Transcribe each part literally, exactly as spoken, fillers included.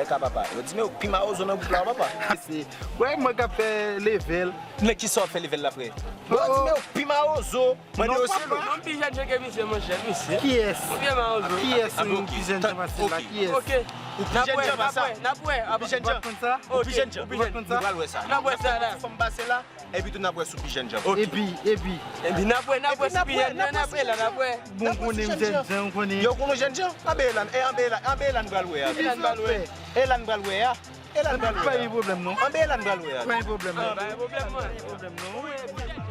Ka papa. Yo di men ou pi mawozo nan gwoup la, papa. Se, wè, mwen k ap fè level. Men kisa w ap fè level la, frè? Yo di men ou pi mawozo. Mande yo se lou. Non, pi jèn jan ke misye, monchè, misye. Kiyès? Ou pi mawozo. Kiyès? Ou pi jèn jan pase la? Kiyès? Ok. Ou pi jèn jan pase la? N ap wè, n ap wè. Ou pi jèn jan. Ou pi jèn jan. Ou pral wè sa. N ap wè sa la. Fò m pase la. Epi tou n ap wè sou pi jèn jan. Ok. Epi, epi. Epi n ap wè, n ap wè sou pi jèn jan, n ap wè la, n ap wè. Bon, konnen m jèn jan, konnen. Yo konnen w jèn jan? Anbe Elan, e, anbe Elan, anbe Elan pral wè a. Elan pral wè. Elan pral wè a. Elan pral wè a. Pa gen pwoblèm non. Anbe Elan pral wè a. Pa gen pwoblèm non. Pa gen pwoblèm non. Pa gen pwoblèm non.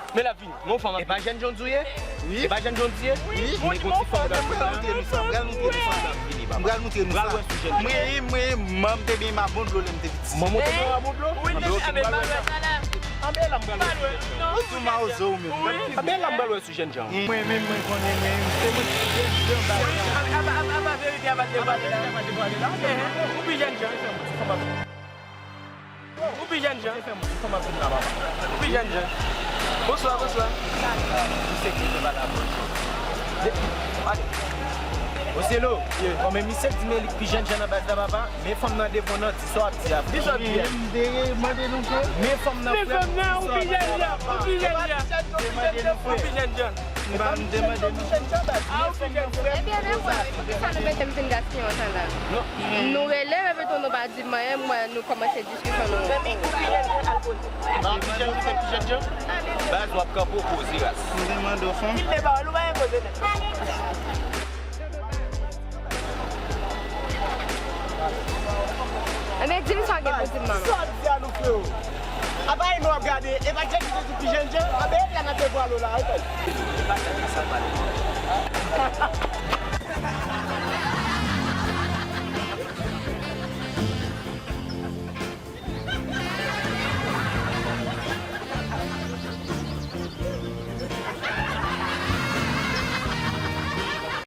Men l ap vini. Men yon fanm ap vini. E pa jèn jan w di w ye? Wi. E pa jèn jan w di w ye? Wi. Men gon ti fanm k ap vini la. M pral moutre nou sa, m pral moutre nou sa. M pral moutre nou sa. Pral wè sou jèn jan. Mwen, mwen, manman m te benyen m a bon dlo lè m te piti. Manman w te benyen w a bon dlo? Wi, men m pral wè sa la. Anbe Elan pral wè. Ou tou mawozo ou menm. Anbe Elan pral wè sou jèn jan. Mwen menm, mwen konnen, mwen, se mwen ki jèn jan ba. Wi, a, a, a, a, a verite, a pa devwale la. Ou pi jèn jan. Ou pi jèn jan. Ou pi jèn jan. Ou pi jèn jan. Bonswa, bonswa. Ale. Oselo, kòman misye di men li pi jèn jan nan baz la, papa? Men fanm nan devan w nan, di sa w ap di a. Di sa w ap di a. M te mande nou ke. Men fanm nan, frè m, di sa w ap di a. Ou pi jèn jan, ou pi jèn jan. Ou pi jèn jan. M pa m te mande nou. A, ou pi jèn jan. Ebyen, men mwen, poukisa nou mete m vin gaspiye yon tan la? Non. Nou rele, men pito nou pa di m anyen, mwen, nou kòmanse diskisyon nou. Mami, ou pi jèn jan, al koze. Nan pi jèn, ou fè pi jèn jan? Baz, w ap kanpe w poze ras. M te mande w fanm. Kilti pawòl, ou pa gen koze nèt. Ebyen, di m sa w gen pou di m, manman. Sa w ap di a nou, freo? Apa e nou ap gade, e pa Djeki te di pi jèn jan? Anbe Elan ap devwale w la, wi.